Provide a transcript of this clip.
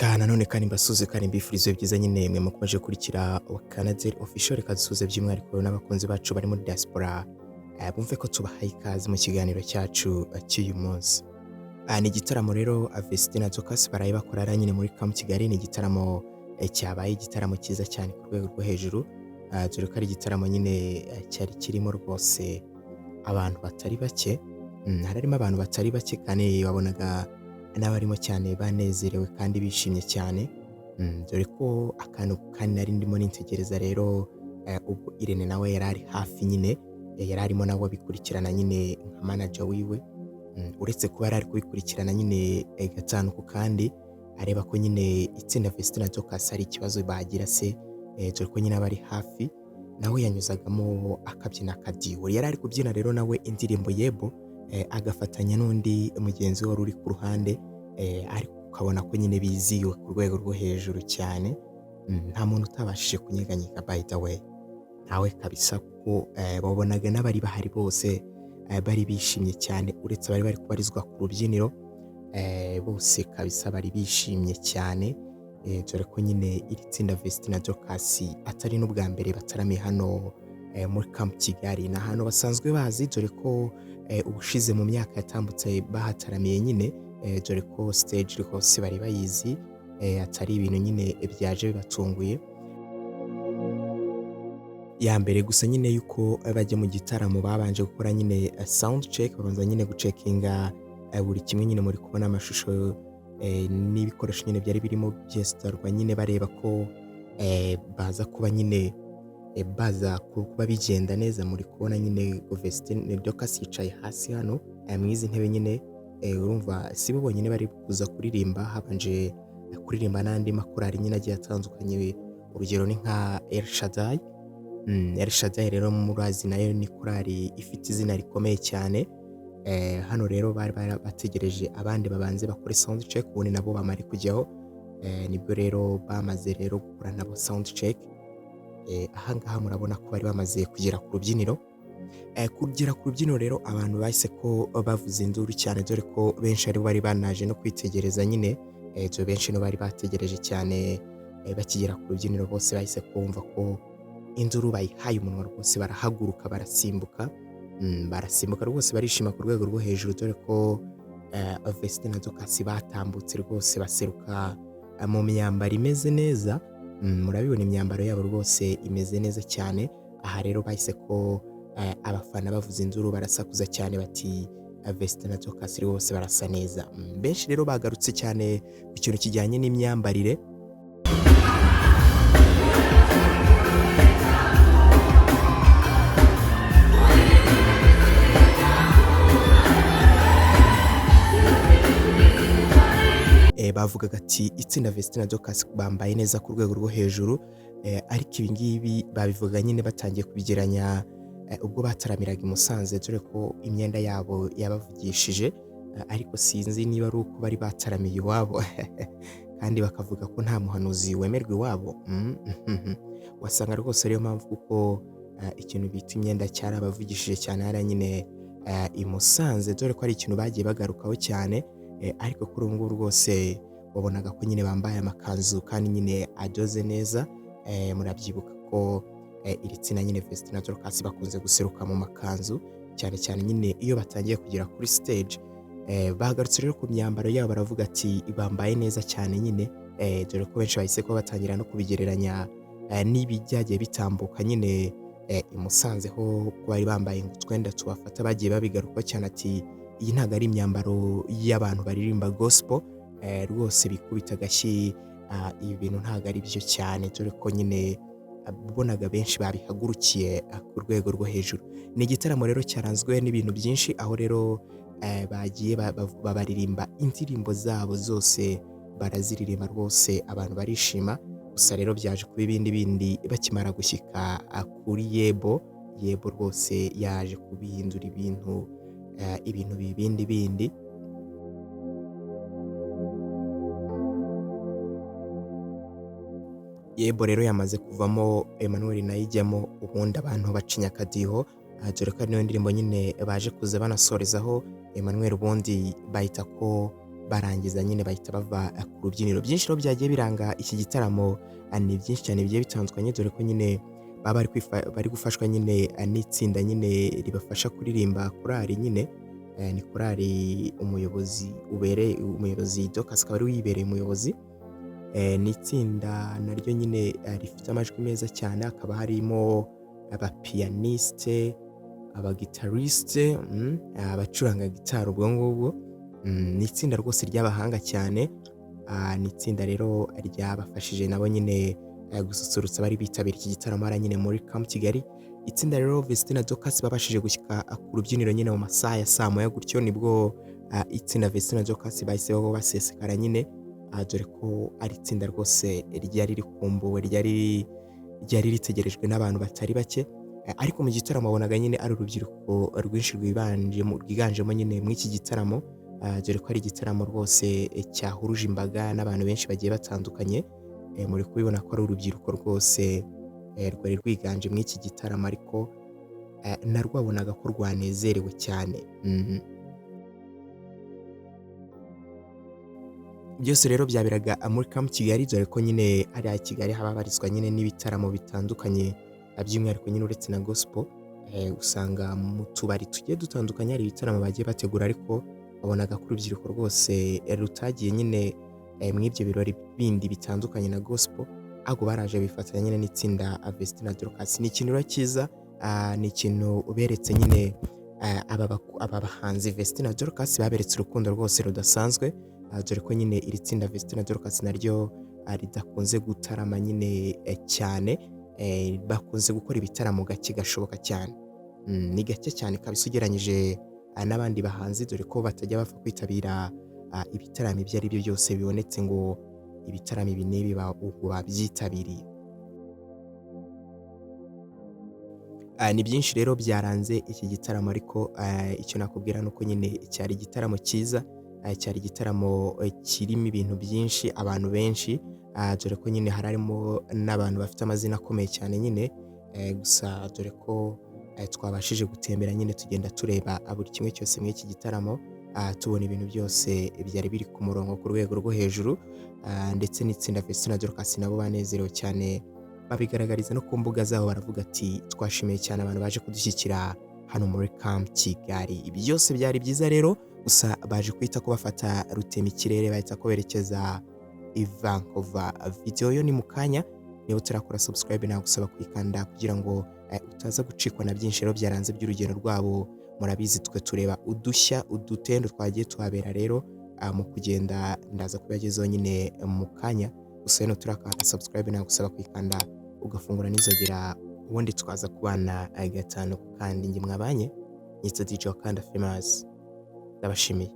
Reka nanone kandi mbasuhuze kandi mbifurize byiza nyine mwe mukomeje gukurikira Kanaderi Official. Reka dusuhuze by'umwihariko n'abakunzi bacu bari muri diaspora, bumve ko tubahaye ikaze mu kiganiro cyacu cy'uyu munsi. Ni igitaramo rero Vestine na Dorcas baraye bakora hariya nyine muri Camp Kigali. Ni igitaramo cyabaye igitaramo cyiza cyane ku rwego rwo hejuru, dore ko ari igitaramo nyine cyari kirimo rwose abantu batari bake. Harimo abantu batari bake kandi wabonaga n'abarimo cyane banezerewe kandi bishimye cyane. Dore ko akantu kandi nari ndimo nitegereza rero, ubwo Irene nawe yari ari hafi nyine, yari arimo nawe abikurikirana nyine nka manager wiwe. Uretse kuba yari ari kubikurikirana nyine gatanu ku kandi, areba ko nyine itsinda Vestine na Dorcas hari ikibazo bagira se, dore ko nyine aba ari hafi, nawe yanyuzagamo akabyina akadiho. Yari ari kubyina rero nawe indirimbo Yebo, agafatanya n'undi mugenzi we wari uri ku ruhande, ariko ukabona ko nyine bizihiwe ku rwego rwo hejuru cyane. Nta muntu utabashije kunyeganyega, by the way, ntawe kabisa, kuko wabonaga n'abari bahari bose bari bishimye cyane, uretse abari bari kubarizwa ku rubyiniro, bose kabisa bari bishimye cyane, dore ko nyine iri tsinda Vestine na Dorcas atari n'ubwa mbere bataramiye hano muri Camp Kigali. Ni ahantu basanzwe bazi, dore ko ubushize mu myaka yatambutse bahataramiye nyine, dore ko stage rwose bari bayizi, atari ibintu nyine byaje bibatunguye. Ya mbere gusa nyine yuko bajya mu gitaramo babanje gukora nyine sound check, babanza nyine gucekinga buri kimwe nyine. Muri kubona amashusho n'ibikoresho nyine byari birimo byesitarwa nyine, bareba ko baza kuba nyine baza kuba bigenda neza. Muri kubona nyine Vestine Dorcas yicaye hasi hano mu izi ntebe nyine. Urumva si bo bonyine bari kuza kuririmba, habanje kuririmba n'andi makorali nyine agiye atandukanye. Urugero ni nka El Shaddai. El Shaddai rero murazi nayo ni korali ifite izina rikomeye cyane. Hano rero bari bategereje abandi babanze bakore sound check, ubundi nabo bamare kujyaho. Nibwo rero bamaze rero gukora nabo sound check. Ahangaha murabona ko bari bamaze kugera ku rubyiniro. Kugera ku rubyiniro rero abantu bahise ko bavuza induru cyane, dore ko benshi ari bari banaje no kwitegereza nyine. Dore benshi no bari bategereje cyane, bakigera ku rubyiniro bose bahise kumva ko induru bayihaye umunwa rwose, barahaguruka barasimbuka. Barasimbuka rwose, barishima ku rwego rwo hejuru, dore ko Vestine na Dorcas batambutse rwose baseruka mu myambaro imeze neza. Murabibona imyambaro yabo rwose imeze neza cyane. Aha rero bahise ko abafana bavuza induru, barasakuza cyane bati Vestine na Dorcas rwose barasa neza. Benshi rero bagarutse cyane ku kintu kijyanye n'imyambarire. Bavugaga ati itsinda Vestine na Dorcas bambaye neza ku rwego rwo hejuru, ariko ibi ngibi babivuga nyine batangiye kubigeranya ubwo bataramiraga i Musanze, dore ko imyenda yabo yabavugishije, ariko sinzi niba ari uko bari bataramiye iwabo kandi bakavuga ko nta muhanuzi wemerwa iwabo. Wasanga rwose ariyo mpamvu, kuko ikintu bita imyenda cyarabavugishije cyane hariya nyine i Musanze, dore ko ari ikintu bagiye bagarukaho cyane. Ariko kuri ubu ngubu rwose wabonaga ko nyine bambaye amakanzu kandi nyine adoze neza. Murabyibuka ko iri tsinda nyine Vestine na Dorcas bakunze guseruka mu makanzu cyane cyane nyine iyo batangiye kugera kuri stage. Bagarutse rero ku myambaro yabo, baravuga ati bambaye neza cyane nyine, dore ko benshi bahise kuba batangira no kubigereranya n'ibijyagiye bitambuka nyine i Musanze, ho bari bambaye utwenda tubafata. Bagiye babigarukaho cyane ati iyi ntabwo ari imyambaro y'abantu baririmba gospel, rwose bikubita agashyi, ibi bintu ntabwo ari byo cyane, dore ko nyine ubonaga benshi babihagurukiye ku rwego rwo hejuru. Ni igitaramo rero cyaranzwe n'ibintu byinshi, aho rero bagiye babaririmba indirimbo zabo zose, baraziririmba rwose abantu barishima. Gusa rero byaje kuba ibindi bindi bakimara gushyika kuri Yebo. Yebo rwose yaje kubihindura ibintu, ibintu bibindi bindi. Yebo rero yamaze kuvamo, Emmanuel nayo ijyamo, ubundi abantu bacinya akadiho, dore ko ari nayo ndirimbo nyine baje kuza banasorezaho Emmanuel, ubundi bahita ko Barangiza nyine bahita bava ku rubyiniro. Byinshi rero byagiye biranga iki gitaramo, ni byinshi cyane bigiye bitandukanye, dore ko nyine baba bari gufashwa nyine n'itsinda nyine ribafasha kuririmba, korali nyine. Ni korali umuyobozi ubereye umuyobozi Dorcas akaba ari we uyibereye umuyobozi. Ni itsinda naryo nyine rifite amajwi meza cyane, hakaba harimo abapiyaniste, abagitarisite, abacuranga gitari ubwo ngubwo. Ni itsinda rwose ry'abahanga cyane. Ni itsinda rero ryabafashije nabo nyine gususurutsa abari bitabiriye iki gitaramo hariya nyine muri Camp Kigali. Itsinda rero Vestine na Dorcas babashije gushyika ku rubyiniro nyine mu masaha ya saa 1 gutyo, nibwo itsinda Vestine na Dorcas bahise basesekara nyine, dore ko ari itsinda rwose ryari rikumbuwe, ryari ritegerejwe n'abantu batari bake. Ariko mu gitaramo wabonaga nyine ari urubyiruko rwinshi rwiganjemo nyine muri iki gitaramo, dore ko ari igitaramo rwose cyahuruje imbaga n'abantu benshi bagiye batandukanye. Muri kubibona ko ari urubyiruko rwose rwari rwiganje muri iki gitaramo, ariko narwo wabonaga ko rwanezerewe cyane. Byose rero byaberaga muri Camp Kigali, dore ko nyine hariya i Kigali haba habarizwa nyine n'ibitaramo bitandukanye, by'umwihariko nyine uretse na gospel, usanga mu tubari tugiye dutandukanye hari ibitaramo bagiye bategura, ariko wabonaga ko urubyiruko rwose rutagiye nyine muri ibyo birori bindi bitandukanye na gospel, ahubwo baraje bifatanya nyine n'itsinda Vestine na Dorcas. Ni ikintu rero cyiza, ni ikintu uberetse nyine, aba bahanzi Vestine na Dorcas baberetse urukundo rwose rudasanzwe, dore ko nyine iri tsinda Vestine na Dorcas naryo ridakunze gutarama nyine cyane, bakunze gukora ibitaramo gake gashoboka cyane. Ni gake cyane kabisa ugereranyije n'abandi bahanzi, dore ko batajya bapfa kwitabira ibitaramo ibyo ari byo byose bibonetse ngo ibitaramo ibi n'ibi babyitabiriye. Ni byinshi rero byaranze iki gitaramo, ariko icyo nakubwira ni uko nyine cyari igitaramo cyiza, cyari igitaramo kirimo ibintu byinshi, abantu benshi, dore ko nyine hari harimo n'abantu bafite amazina akomeye cyane nyine, gusa dore ko twabashije gutembera nyine tugenda tureba buri kimwe cyose muri iki gitaramo, tubona ibintu byose byari biri ku murongo ku rwego rwo hejuru, ndetse n'itsinda Vestine na Dorcas nabo banezerewe cyane, babigaragariza no ku mbuga zabo, baravuga ati twashimiye cyane abantu baje kudushyigikira hano muri Camp Kigali. Byose byari byiza rero, gusa baje guhita ko bafata rutemikirere bahita ko berekeza i Vancouver. Video yo ni mu kanya, niba utarakora subscribe nagusaba kuyikanda kugira ngo utaza gucikwa na byinshi rero byaranze by'urugendo rwabo. Murabizi twe tureba udushya, udutendo twagiye tuhabera rero, mu kugenda ndaza kubagezaho nyine mu kanya. Gusa rero turakanda subscribe nagusaba kuyikanda ugafungura n'inzogera, ubundi tukaza kubana gatanu kandi. Njye mwabanye nitwa DJ Wakanda Famous, ndabashimiye.